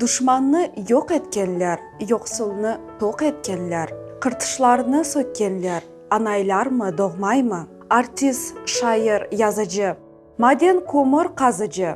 Duşmannı yoq etkenler, yoqsulnı toq etkenler, qırtışlarnı sökkenler anaylarmı doğmaymı? Artist, şair, yazıcı, maden kömür qazıcı,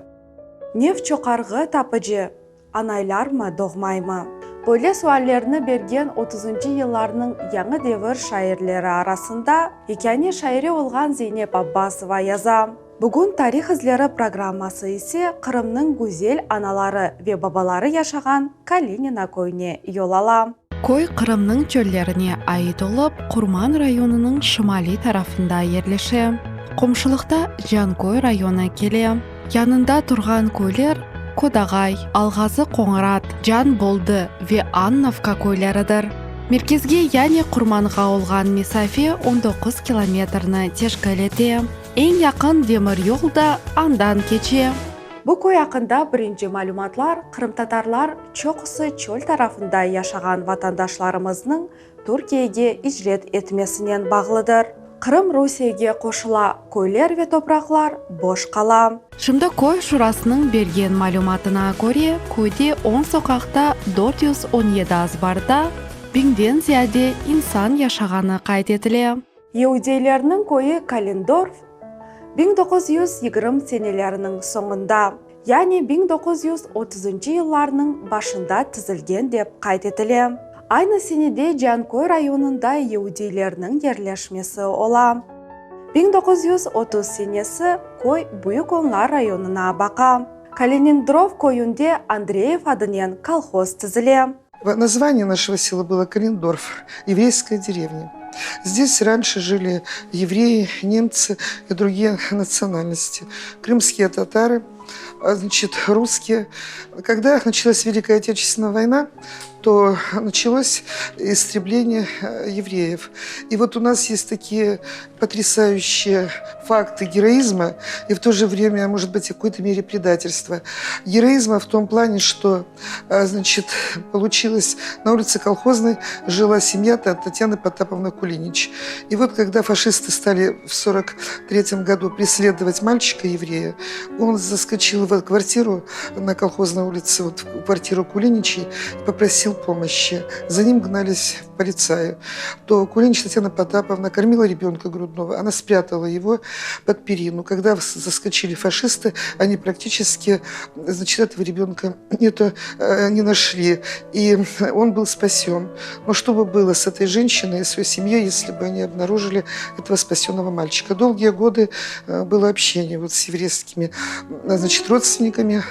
neft çoqarğı tapıcı anaylarmı doğmaymı? Böyle suallerni bergen otuzıncı yıllarnıñ yañı devir şairleri arasında yekâne şaire olğan Zeyneb Abbasova yaza. Bugün Tarih izleri programması ise Qırımnıñ güzel anaları ve babaları yaşağan Kalinina köyüne yol ala. Köy Qırımnıñ çöllerine ait olıp, Qurman rayonınıñ şimaliy tarafında yerleşe. Qomşulıqta Canköy rayonı kele. Yanında turğan köyler Kodağay, Alğazı Qoñrat, Can Boldı ve Annovka köyleridir. Merkezge, yani Qurmanğa olğan mesafe 19 kilometrni teşkil ete. Eñ yaqın demiryol da andan keçe. Bu köy aqqında birinci malümatlar qırımtatarlar, çoqusı çöl tarafında yaşağan vatandaşlarımıznıñ Türkiyege icret etmesinen bağlıdır. Qırım Rusiyege qoşula, köyler ve topraqlar boş qala. Şimdi köy şurasınıñ bergen malümatına köre, köyde on soqaqta 417 azbarda biñden ziyade insan yaşağanı qayd etile. Yeudeylerniñ köyü Kalendorf 1920 seneleriniñ soñunda, yani 1930-ncı yıllarnıñ başında tizilgen dep qayd etile. Aynı senede Canköy rayonında yeudeylerniñ yerleşmesi ola. 1930 senesi köy Büyük Onlar rayonına baqa. Kalinindrov köyünde Andreyev adınen kolhoz tizile. Название нашего села было Календорф, еврейская деревня. Здесь раньше жили евреи, немцы и другие национальности. Крымские татары, значит, русские. Когда началась Великая Отечественная война, то началось истребление э, евреев. И вот у нас есть такие потрясающие факты героизма и в то же время, может быть, в какой-то мере предательства. Героизма в том плане, что, э, значит, получилось, на улице Колхозной жила семья Татьяны Потаповны Кулинич. И вот когда фашисты стали в 43 году преследовать мальчика-еврея, он заскочил в квартиру на Колхозной улице, вот в квартиру Кулиничей, попросил помощи. За ним гнались полицаи. То Кулинич Татьяна Потаповна кормила ребенка грудного, она спрятала его под перину. Когда заскочили фашисты, они практически, значит, этого ребенка нету, э, не нашли. И он был спасен. Но что бы было с этой женщиной и с ее семьей, если бы они обнаружили этого спасенного мальчика? Долгие годы э, было общение вот с еврейскими значит, родственниками.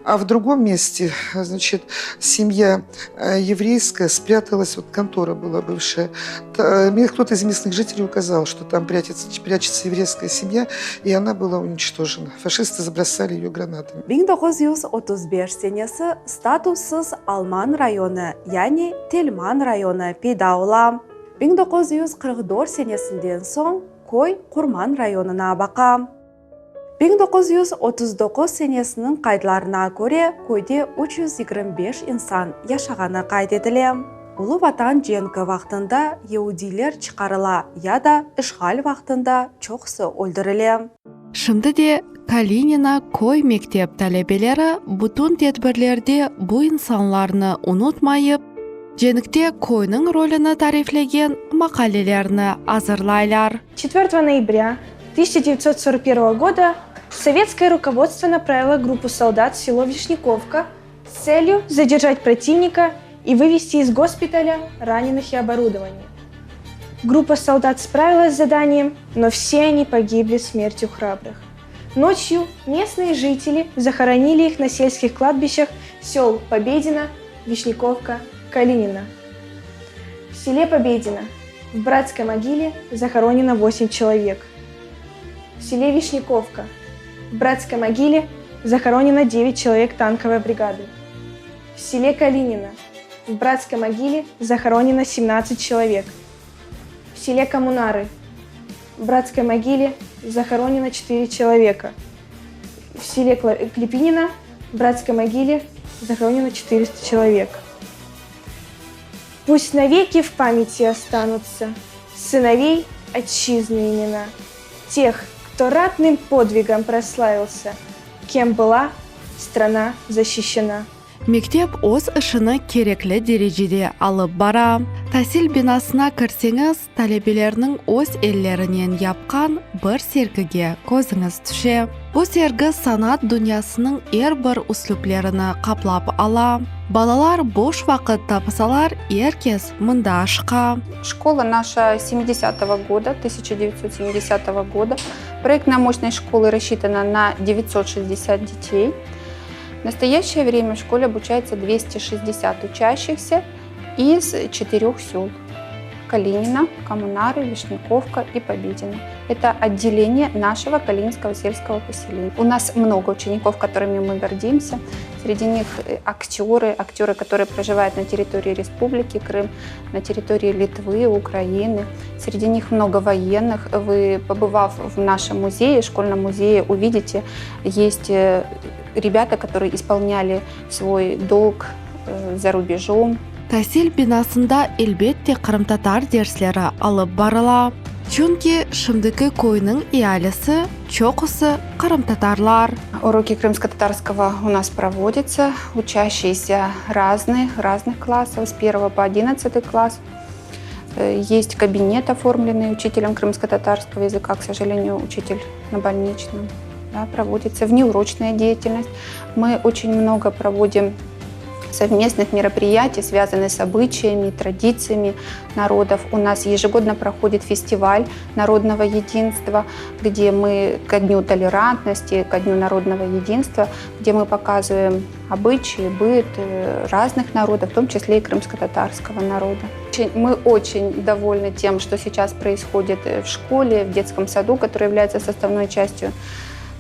А в другом месте, значит, семья э, еврейская спряталась, вот контора была бывшая. Мне кто-то из местных жителей указал, что там прячется, прячется еврейская семья, и она была уничтожена. Фашисты забросали ее гранатами. 1935 senesi statussız alman rayonı, yani Telman rayonı peyda ola. 1944 senesinden soñ köy Qurman rayonına baqa. 1939 senesiniñ qaydlarına köre, köyde 325 insan yaşağanı qayd etile. Ulu Vatan cenki vaqtında yeudiyler çıqarıla ya da işğal vaqtında çoqusı öldürile. Şimdi de Kalinina köy mektep talebeleri bütün tedbirlerde bu insanlarnı unutmayıp, cenkte köyniñ rolüni tariflegen maqalelerni azırlaylar. Четвёртого ноября 1941 года советское руководство направило группу солдат в село Вишняковка с целью задержать противника и вывести из госпиталя раненых и оборудование. Группа солдат справилась с заданием, но все они погибли смертью храбрых. Ночью местные жители захоронили их на сельских кладбищах сел Победино, Вишняковка, Калинина. В селе Победино в братской могиле захоронено 8 человек. В селе Вишняковка в братской могиле захоронено 9 человек танковой бригады. В селе Калинино в братской могиле захоронено 17 человек. В селе Коммунары в братской могиле захоронено 4 человека. В селе Клепинино в братской могиле захоронено 400 человек. Пусть навеки в памяти останутся сыновей отчизны имена, тех, кто ратным подвигом прославился, кем была страна защищена. Mektep öz işini kerekli derecede alıp bara. Tasil binasına kirseñiz, talebelerniñ öz ellerinen yapqan bir sergige közüñiz tüşe. Bu sergi sanat dünyasınıñ er bir üslüplerini qaplap ala. Balalar boş vaqıt tapsalar, er kes mında aşıqa. Şkola naşa semidesâtogo goda, 1970 года. Проектная мощность школы рассчитана на 960 детей. В настоящее время в школе обучается 260 учащихся из четырех сел. Калинина, Коммунары, Вишняковка и Победина. Это отделение нашего Калининского сельского поселения. У нас много учеников, которыми мы гордимся. Среди них э, актеры, актеры, которые проживают на территории Республики Крым, на территории Литвы, Украины. Среди них много военных. Вы, побывав в нашем музее, школьном музее, увидите, есть э, ребята, которые исполняли свой долг э, за рубежом. Tasil binasında elbette qırımtatar dersleri alıp barıla, çünki şimdiki köyniñ ealisi çoqusı qırımtatarlar. Уроки крымско-татарского у нас проводятся. Учащиеся разных, разных классов, с 1 по 11 класс. Э, есть кабинет, оформленный учителем крымско-татарского языка. К сожалению, учитель на больничном. Да, проводится внеурочная деятельность. Мы очень много проводим совместных мероприятий, связанных с обычаями, традициями народов. У нас ежегодно проходит фестиваль народного единства, где мы ко Дню толерантности, ко Дню народного единства, где мы показываем обычаи, быт э, разных народов, в том числе и крымско-татарского народа. Мы очень довольны тем, что сейчас происходит в школе, в детском саду, который является составной частью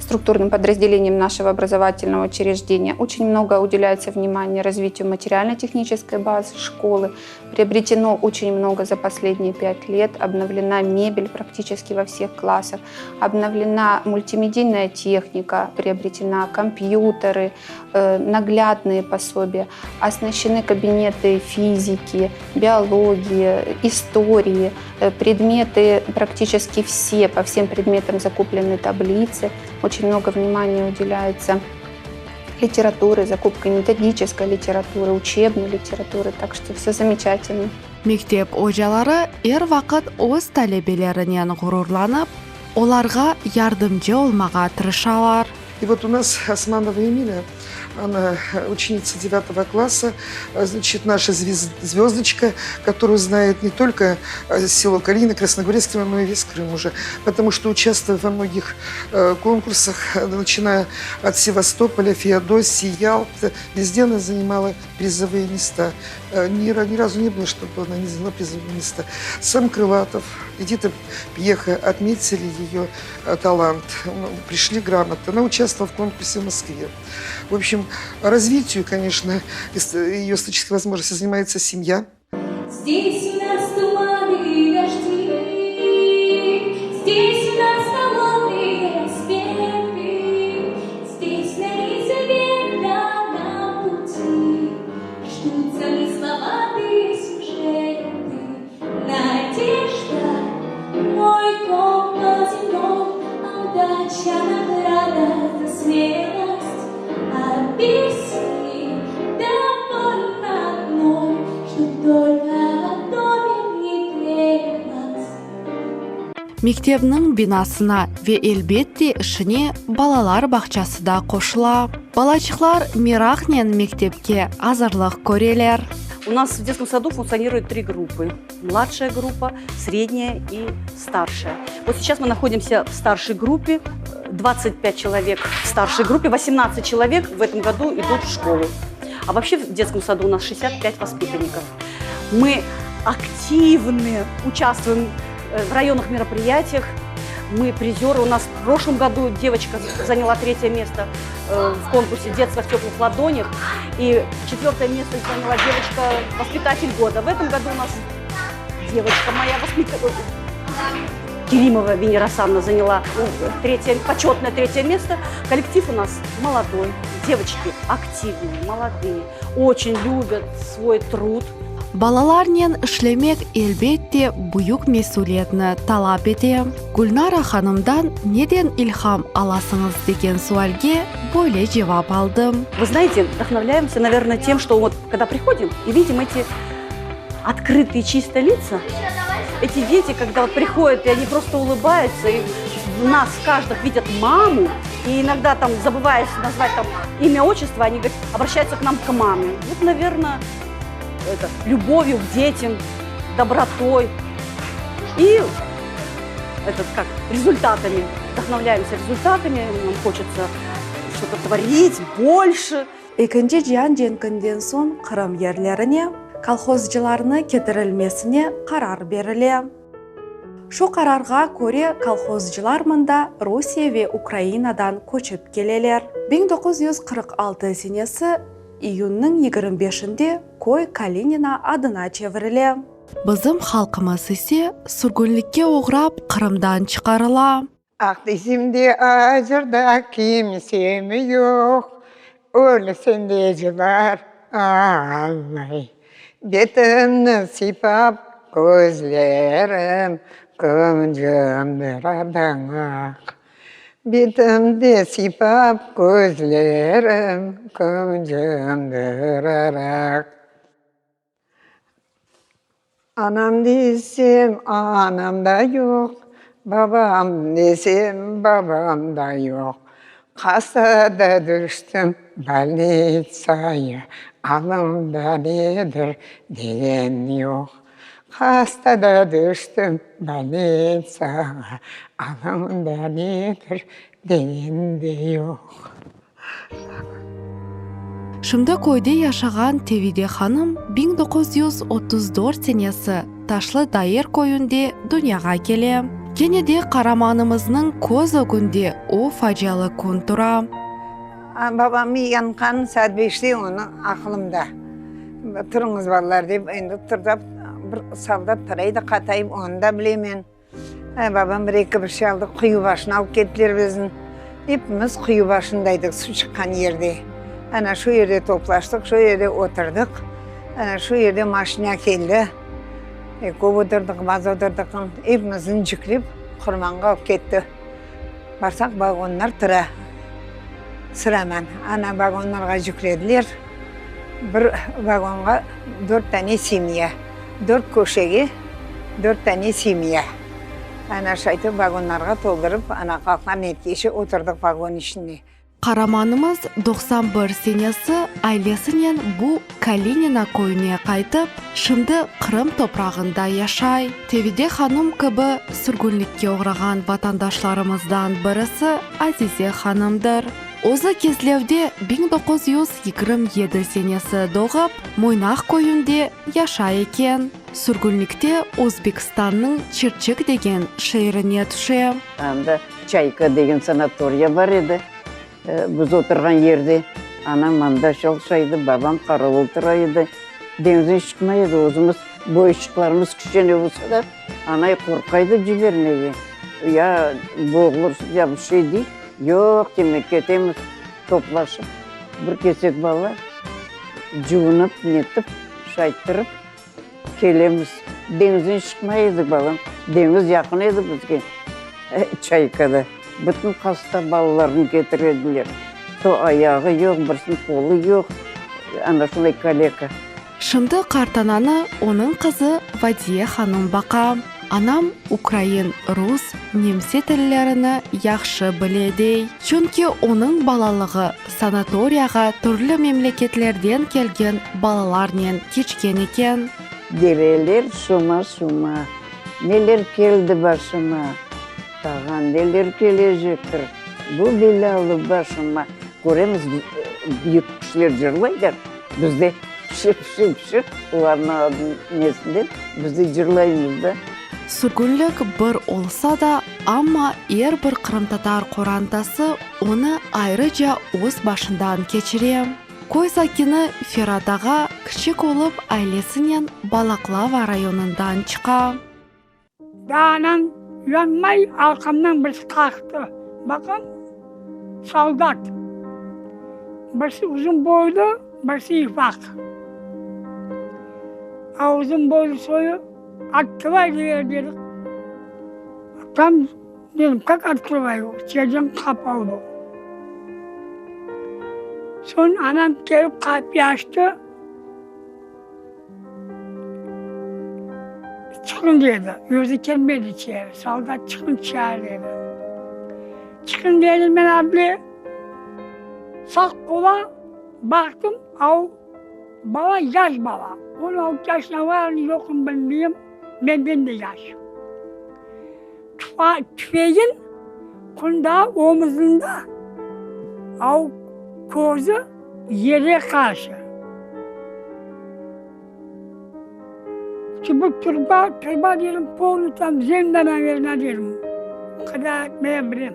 структурным подразделением нашего образовательного учреждения. Очень много уделяется внимания развитию материально-технической базы школы. Приобретено очень много за последние пять лет. Обновлена мебель практически во всех классах. Обновлена мультимедийная техника, приобретена компьютеры, э, наглядные пособия. Оснащены кабинеты физики, биологии, истории. Э, предметы практически все, по всем предметам закуплены таблицы. Очень много внимания уделяется литературы, закупкой методической литературы, учебной литературы. Так что все замечательно. Mektep ocaları er vaqıt öz talebelerinen ğururlanıp, olarğa yardımcı olmağa tırışalar. И вот у нас Османова Эмиля, она ученица девятого класса, значит, наша звездочка, которую знает не только э, село Калина, Красногвардейского, но и весь Крым уже, потому что участвует во многих э, конкурсах, начиная от Севастополя, Феодосии, Ялты, везде она занимала призовые места. Э, ни, ни разу не было, чтобы она не заняла призовые места. Сам Крылатов, Эдита Пьеха отметили ее талант, ну, пришли грамоты. Она участвовала в конкурсе в Москве. В общем, развитию, конечно, ее статических возможностей занимается семья. Здесь у нас туманы и дожди, здесь у нас холодные рассветы, здесь на на пути ждут замысловатые сюжеты. Надежда, мой компас земной, а удача награда за смелость, а песни довольно одной, чтоб только в доме не тлелась. Mektepniñ binasına ve elbette işine balalar bağçası da qoşula. Balaçıqlar meraqnen mektepke azırlıq köreler. У нас в детском саду функционирует три группы. Младшая группа, средняя и старшая. Вот сейчас мы находимся в старшей группе. 25 человек в старшей группе, 18 человек в этом году идут в школу. А вообще в детском саду у нас 65 воспитанников. Мы активно участвуем э, в районных мероприятиях. Мы призеры. У нас в прошлом году девочка заняла третье место э, в конкурсе «Детство в теплых ладонях». И четвертое место заняла девочка воспитатель года. В этом году у нас девочка моя воспитатель Керимова Венера Асановна заняла э, третье, почетное третье место. Коллектив у нас молодой, девочки активные, молодые, очень любят свой труд. Balalarnen işlemek elbette büyük mesüliyetni talap ete. Gülnara hanımdan neden ilham alasıñız degen sualge böyle cevap aldım. Вы знаете, вдохновляемся, наверное, тем, что вот когда приходим и видим эти открытые чисто лица, эти дети, когда вот приходят, и они просто улыбаются, и в нас каждых видят маму, и иногда там, забываясь назвать там имя, отчество, они говорят, обращаются к нам к маме. Вот, наверное, это, любовью к детям, добротой и этот, как, результатами. Вдохновляемся результатами, нам хочется что-то творить больше. Ekinci cian cenkinden soñ Qırım yerlerine kolhozcılarnı ketirilmesine qarar berile. Şu qararğa köre kolhozcılar mında Rusiye ve Ukrainadan köçip keleler. 1946 senesi iyünniñ 25-inde köy Kalinina adına çevirile. Bizim halqımız ise sürgünlikke oğrap Qırımdan çıqarıla. Aq dizimde acırda kimsem yoq, Ölsem de cılar almay. Betimni sıypap közlerim qımcındırar aq. Betimdi sıypap közlerim qımcındırar aq. Anam desem, anam da yoq, Babam desem, babam da yoq. Qasada tüştim bolnitsaya, Alım da nedir degen yoq. Qastada tüştim bolnitsağa, Alım da nedir degen de yoq. Şimdi köyde yaşağan Tevide hanım 1934 senesi Taşlı Dair köyünde dünyağa kele. Kene de qaramanımıznıñ köz ögünde o facialı kün tura. Babam yanğan saat beşte onı aqılımda. Turıñız, balalar, dep, endi turdap, bir soldat taraydı qatayıp, onı da bilemen. Babam bir-eki bir şey aldı, quyu başına alıp kettiler bizni. Epimiz quyu başındaydıq, suv çıqqan yerde. Ana şu yerde toplaştıq, şu yerde oturdıq. Ana şu yerde maşina keldi. Köp oturdıq, az oturdıq, epimizni yüklep Qurmanğa alıp ketti. Barsaq, vagonlar tura, sıraman. Ana vagonlarğa yüklediler. Bir vagonğa dört tane semya, dört köşege dört tane semya. Ana şaytip vagonlarğa toldurıp, ana qalqan etkeçe oturdıq vagon içinde. Qaramanımız 91 senesi ailesinen bu Kalinina köyüne qaytıp, şimdi Qırım toprağında yaşay. Tevide hanım kibi sürgünlikke oğrağan vatandaşlarımızdan birisi Azize hanımdır. Özü Kezlevde 1927 senesi doğıp, Moynaq köyünde yaşay eken. Sürgünlikte Özbekistannıñ Çirçik degen şeerine tüşe. Anda Çayka degen sanatoriya bar edi. Biz oturğan yerde anam anda çalışa edi, babam qaravul tura edi. Deñizden çıqmay edi, özümiz boyçıqlarımız kiçkene olsa da, anay qorqa edi cibermege. Ya boğulursız, ya bir şey dey. Yoq, demek, ketemiz toplaşıp, bir kesek bala cuvunıp, netip, şayttırıp kelemiz. Deñizden çıqmay edik, balam. Deñiz yaqın edi bizge, Çaykada. Bütün hasta balalarnı ketire ediler. To ayağı yoq, birisiniñ qolu yoq, ana şunday kaleka. Şimdi qartananı onıñ qızı Vadiye hanım baqa. Anam ukrain, rus, nemse tillerini yahşı bile, dey. Çünki onıñ balalığı sanatoriyağa türlü memleketlerden kelgen balalarnen keçken eken. Dereler şuma-şuma, neler keldi başıma, Tağa neler kelecektir, bu belâlı başıma. Köremiz, büyük kişiler cırlaylar, biz de şıp-şıp-şıp olarnıñ nesinden biz de cırlaymız da. Sürgünlik bir olsa da, amma er bir qırımtatar qorantası onı ayrıca öz başından keçire. Köy sakini Ferat ağa kiçik olıp ailesinen Balaqlava rayonından çıqa. Dağnan uyanmay arqamdan birisi qaqtı. Baqam, soldat. Birisi uzun boylu, birisi ifaq. A uzun boylu soyu Otkıvay deger dedi. Tam dedim, kak otkıvay, içeriden qapı oldu. Soñ anam kelip qapiy açtı. Çıqıñ dedi. Özü kelmedi içeri. Soldat çıqıñ içeri dedi. Çıqıñ dedim men able sağ qola baqtım, av bala yaş bala. 16 yaşına varmı yoqmı bilmeyim, menden de yaş. Tüfegin qundağı omuzında, av közü yere qarşı. Bu turba, turba dedim, polnıy tam zemlâ, naverno, dedim. O qadar aytmaya bilem.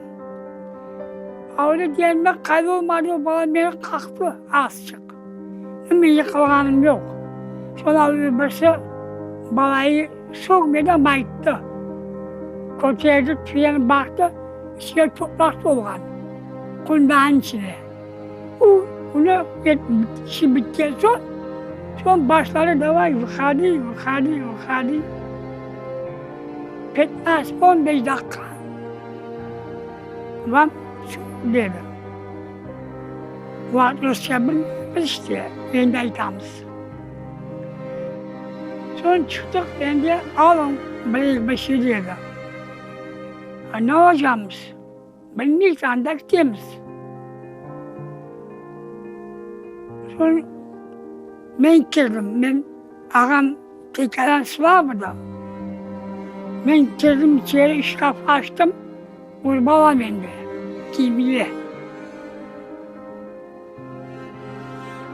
Öyle degende qayda olmadı, o bala meni qaqtı azçıq. Men yıqılğanım yoq. Soñra birisi balayı sögmedi, amma ayttı. Köterdi, tüyeni baqtı, içine topraq tolğan, qundağın içine. O, onı işi bitken soñ, soñ başladı davay vıhadi, vıhadi, vıhadi. Petnats, on beş daqqa. Vam dedi. Olar rusça bilmeymiz işte, endi aytamız. Soñ çıqtıq, endi alıñ bileyik bir şey dedi. A ne alacamız? Bilmeyik, anda ketemiz. Soñ men kirdim, men ağam tekaran slabıdı. Men kirdim içeri, şkaf açtım, urba bar mende, kiymli.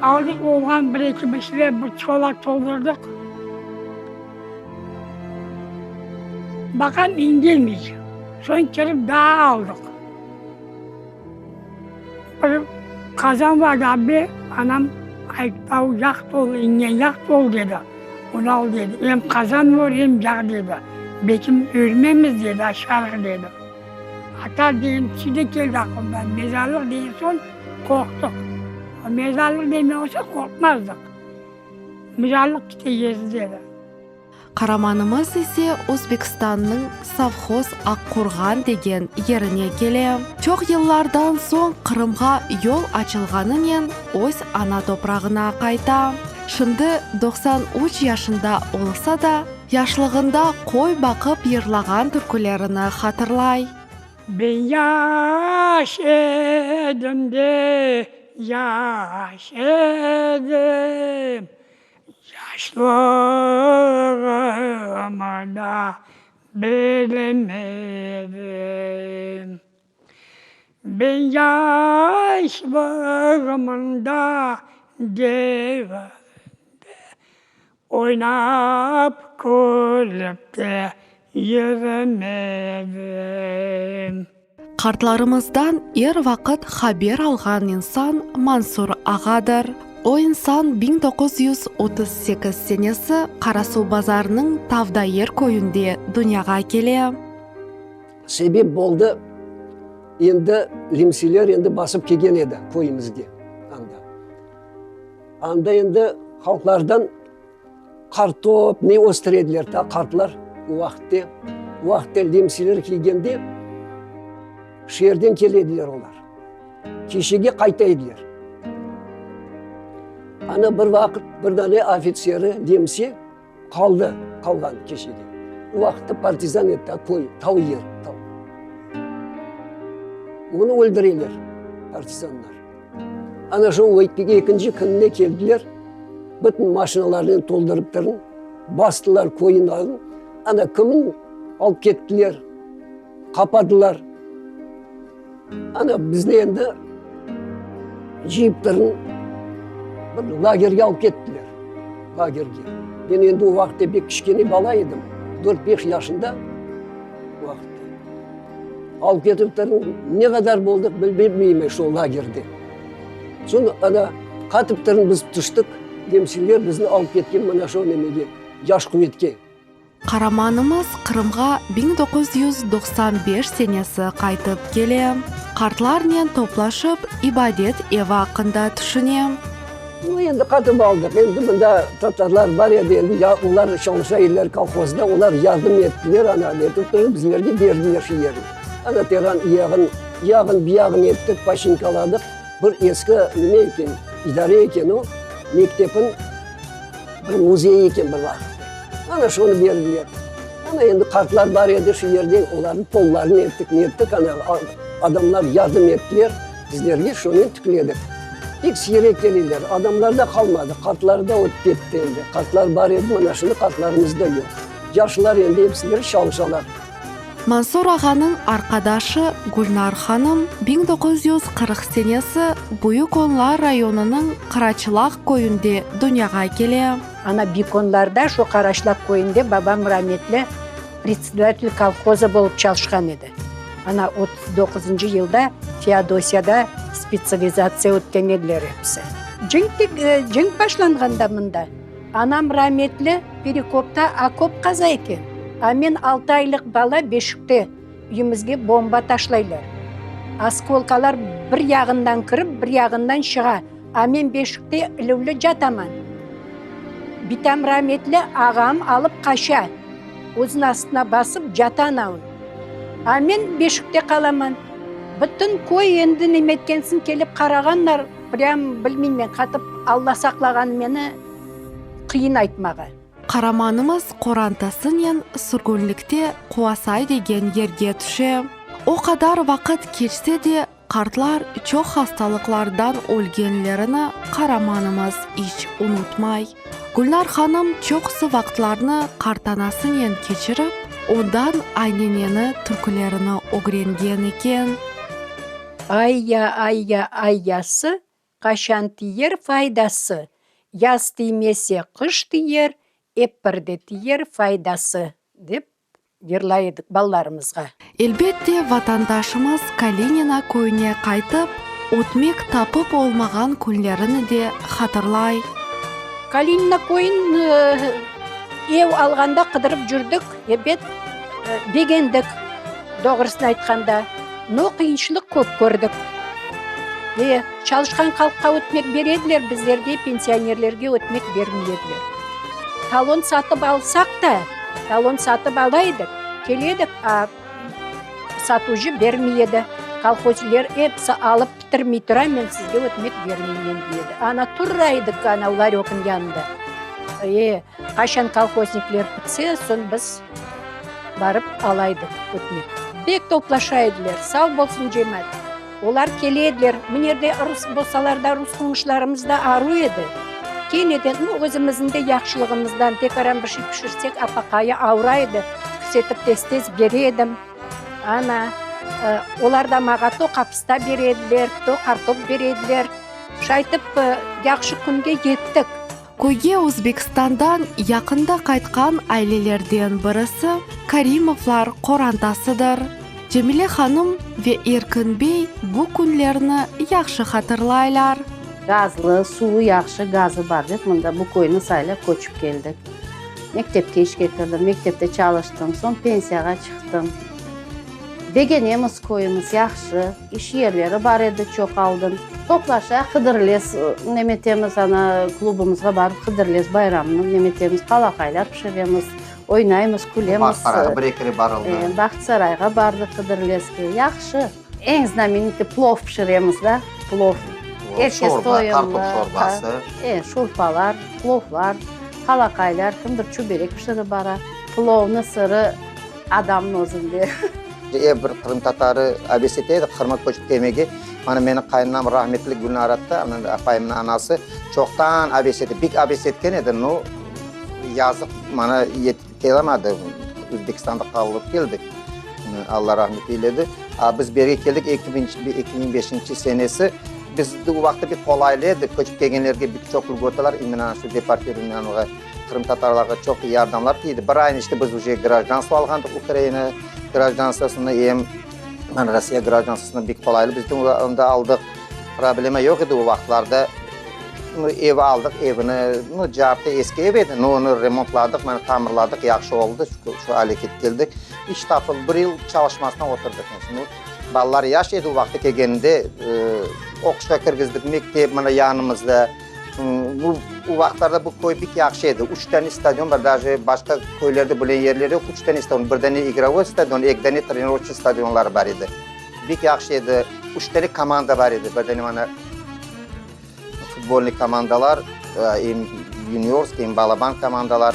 Aldıq olğan bir-eki bir şeyler, bir çuvala toldurdıq. Baqam indemey. Soñ kirip daa aldıq. Bir qazan vardı abi, anam ayttı, av yağ tolu, iñgen yağ tolu dedi. Onı al dedi. Em qazan var, em yağ dedi. Belkim ölmemiz dedi, aşarıq dedi. Ata degen kişi de keldi aqıldan. Mezarlıq degen soñ qorqtıq. Mezarlıq demey olsa qorqmazdıq. Mezarlıq kitecez dedi. Qaramanımız ise Özbekistannıñ sovhoz Aqqurğan degen yerine kele. Çoq yıllardan soñ Qırımğa yol açılğanınen öz ana toprağına qayta. Şimdi 93 yaşında olsa da, yaşlığında qoy baqıp yırlağan türkülerini hatırlay. Ben yaş edim de, yaş edim, Yaşlığımı da bilemedim. Ben yaşlığımda devrende Oynap külip de yürmedim. Qartlarımızdan er vaqıt haber alğan insan Mansur ağadır. O insan 1938 senesi Qarasuvbazarnıñ Tavdayer köyünde dünyağa kele. Sebep boldı, endi limsiler endi basıp kelgen edi köyümizge anda. Anda endi halqlardan Qartop, ne östüre ediler ta qartlar o vaqıtte. O vaqıtte lemsiler kelgende şeerden kele ediler olar. Keşege qayta ediler. Ana bir vaqıt bir dane ofitseri lemse qaldı, qalğan Keşede. O vaqıtta partizan edi ta köy, tav yer, tav. Onı öldüreler partizanlar. Ana şu ekinci kününe keldiler, bütün maşinalarnen toldurıp turın, bastılar köyün alın, ana kimin alıp kettiler, qapadılar. Ana bizni endi cıyıp turın, bir lagerge alıp kettiler, lagerge. Men endi o vaqıtta pek kiçkene bala edim, dört-beş yaşında o vaqıtta. Alıp ketip turın, ne qadar boldıq bilmeymen şu lagerde. Soñ ana qatıp turın biz tüştik, nemseler bizni alıp ketken mına şu nemege, Yaş quvetke. Qaramanımız Qırımğa 1995 senesi qaytıp kele. Qartlarnen toplaşıp, ibadet evi aqqında tüşüne. Nu, endi qatıp aldıq. Endi mında tatarlar bar edi, endi ya olar çalışa ediler kolhozda, olar yardım ettiler, ana, etip turıp bizlerge berdiler şu yerni. Ana, teran yağın, yağın, biyağın ettik, poçinkaladıq. Bir eski nime eken, idare eken o, mektepin bir müzeyi eken bir vaqıtte. Ana şonı berdiler. Ana endi qartlar bar edi şu yerde, olarnıñ pollarını ettik, nettik, ana adamlar yardım ettiler bizlerge, şonen tikledik. Pek siyrek keleler, adamlar da qalmadı, qartlar da ötip ketti endi. Qartlar bar edi, mana şimdi qartlarımız da yoq. Yaşlar endi episileri çalışalar. Mansur ağanıñ arqadaşı Gülnar hanım 1940 senesi Büyük Onlar rayonınıñ Qıraçlaq köyünde dünyağa kele. Ana Bikonlarda, şu Qaraşlaq köyünde babam rametli predsedatel kolhoza bolıp çalışqan edi. Ana 39-ncı yılda Feodosiyada spetsializatsiya ötken ediler episi. Cenk, cenk başlanğanda mında anam rametli Perekopta okop qaza eken. A men altı aylıq bala beşikte, üyümizge bomba taşlaylar. Oskolkalar bir yağından kirip, bir yağından çığa. A men beşikte ilüvli cataman. Bitam rametli ağam alıp qaça. Özüni astına basıp cata anavın. A men beşikte qalaman. Bütün köy endi nemetkensin kelip qarağanlar, prям bilmeyim men qatıp Alla saqlağan meni qıyın aytmağa. Qaramanımız qorantasınen sürgünlikte Quasay degen yerge tüşe. O qadar vaqıt keçse de, Qartlar çoq hastalıqlardan ölgenlerini qaramanımız iç unutmay. Gülnar hanım çoqusı vaqıtlarnı qartanasınen keçirip, ondan ayneneni türkülerini ögrengen eken. Ayya, ayya, ayyası, qaşan tiyer faydası, yaz tiymese, qış tiyer, ep bir de tiyer faydası, dep Yırlay edik balalarımızğa. Elbette, vatandaşımız Kalinina köyüne qaytıp, ötmek tapıp olmağan künlerini de hatırlay. Kalinina köyün ev alğanda qıdırıp cürdik, ebet, begendik, doğrusını aytqanda. No, qıyınçılıq köp kördik. E, çalışqan halqqa ötmek bere ediler, bizlerge, pensionerlerge ötmek bermey ediler. Talon satıp alsaq da, talon satıp ala edik, kele edik, a satıcı bermey edi. Kolhozciler episi alıp bitirmey tura, men sizge ötmek bermeymen, dey edi. Ana, tura edik ana larökniñ yanında. E, qaşan kolhoznikler bitse, soñ biz barıp ala edik ötmek. Bek toplaşa ediler, sav bolsun cemaat. Olar kele ediler, mınerde rus bolsalar da, rus qoñuşlarımız da aru edi. Kene de, nu, özümizniñ de yahşılığımızdan tekaran bir şey pişirsek, apaqayı avura edi, küsetip tez-tez bere edim. Ana, olar da mağa to qapısta bere ediler, to qartop bere ediler. Şaytip, yahşı künge yettik. Köyge Özbekistandan yaqında qaytqan ailelerden birisi Karimovlar qorantasıdır. Cemile hanım ve Erkin bey bu künlerni yahşı hatırlaylar. Gazlı, suvu yahşı, gazı bar dep mında bu köyni saylap köçip keldik. Mektepke işke kirdim, mektepte çalıştım, soñ pensiyağa çıqtım. Begenemiz köyümiz, yahşı. İş yerleri bar edi çoq aldın. Toplaşa, Hıdırlez nemetemiz, ana, klubımızğa barıp Hıdırlez bayramını nemetemiz, qalaqaylar pişiremiz, oynaymız, külemiz. Bağçasarayğa bir-eki kere barıldı. Bağçasarayğa bardıq Hıdırlezge. Yahşı. Eñ znamenitый plov pişiremiz da, plov. Er kes şorba, qartop şorbası. E, şorpalar, plovlar, qalaqaylar, kimdir çöberek pişirip bara. Plovnıñ sırı adamnıñ özünde. Er bir qırımtatarı aves ete edi Qırımğa köçip kelmege. Mana meniñ qaynanam rahmetli Gülnara atta, apayımnıñ anası, çoqtan aves ete, pek aves etken edi, no, yazıq, mana yetip kelamadı, Özbekistanda qalıp keldik, Alla rahmet eyledi. A biz berge keldik 2005-nci senesi, biz o vaqıtta pek qolaylı edi, köçip kelgenlerge pek çoq lgotalar, imенно şu deportirovanığa. Qırımtatarlarğa çoq yardımlar tiydi. Bir aynı işte biz uje grajdanstvo alğandıq, Ukraina grajdanstvosını, em Rossiya grajdanstvosını bek qolaylı biz de onda aldıq. Problema yoq edi o vaqıtlarda. Nu, ev aldıq, evini, nu, cartı eski ev edi, nu, onı remontladıq, mana tamirladıq, yahşı oldı, şu aleket keldik. İş tapıldı, bir yıl çalışmasına oturdıq. Nu, balalar yaş edi o vaqıtta kelgeninde, oquşqa kirgizdik, mektep mına yanımızda. Bu o vaqıtlarda bu köy pek yahşı edi. Üç tane stadion bar, daje başqa köylerde böyle yerler yoq, üç tane stadion, bir dane igrovoy stadion, eki dane trenirovçiy stadionları bar edi. Pek yahşı edi. Üç tane komanda bar edi, bir dane mana. Futbolnıy komandalar, em yuniorskiy, em balaban komandalar.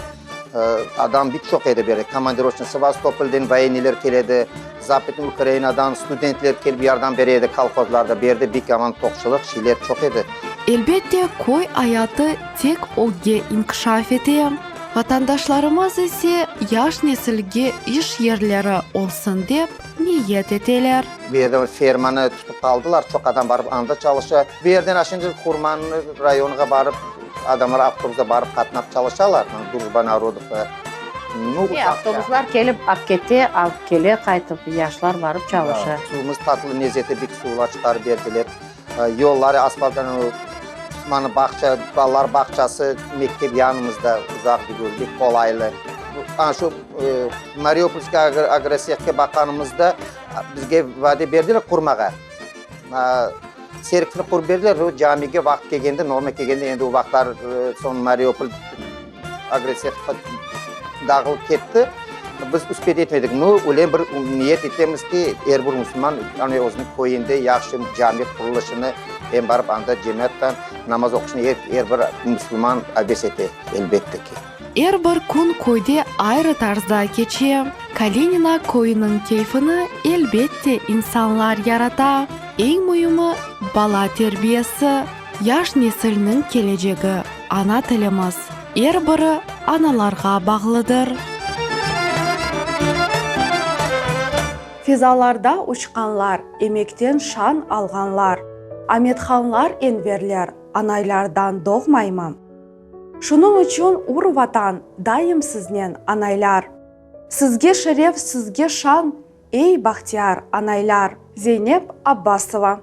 Adam bik çoq edi bu yerde. Komandiroçnıy Sevastopolden voyenniyler kele edi, Zapadnıy Ukrainadan studentler kelip yardım bere edi kolhozlarda. Bu yerde bik yaman toqçılıq, şeyler çoq edi. Elbette, köy ayatı tek ögge inkişaf ete. Vatandaşlarımız ise yaş nesilge iş yerleri olsun dep niyet eteler. Bu yerden fermanı tutıp aldılar, çoq adam barıp anda çalışa. Bu yerden şimdi Qurman rayonğa barıp, adamlar avtobusda barıp qatnap çalışalar, Drujba narodovğa. Nu, Avtobuslar kelip ap kete, alıp kele qaytıp, yaşlar barıp çalışa. Suvumız tatlı, lezzetli bik suvlar çıqarıp berdiler. Yolları asfalt, mana bağça, balalar bağçası, mektep yanımızda, uzaq degil, bek qolaylı. Ana şu Mariupolskiy agrosehke baqqanımızda bizge vade berdiler qurmağa. Tserkvni qurıp berdiler, o camige vaqıt kelgende, norma kelgende, endi o vaqıtlar soñ Mariupol agroseh dağılıp ketti. Biz uspet etmedik. Nu, öyle bir niyet etemiz ki, er bir musulman yani özüniñ köyünde yahşı cami qurulışını, em barıp anda cemaattan namaz oquşını er, er bir musulman aves ete, elbette ki. Er bir kün köyde ayrı tarzda keçe. Kalinina köyüniñ keyfini, elbette, insanlar yarata. Eñ müimi, bala terbiyesi, yaş nesilniñ kelecegi, ana tilimiz. Er biri analarğa bağlıdır. Fezalarda uçqanlar, emekten şan alğanlar, Amethanlar, Enverler anaylardan doğmaymı? Şunıñ içün ur Vatan, daim siznen, anaylar! Sizge şeref, sizge şan, ey bahtiyar anaylar! Zeyneb Abbasova.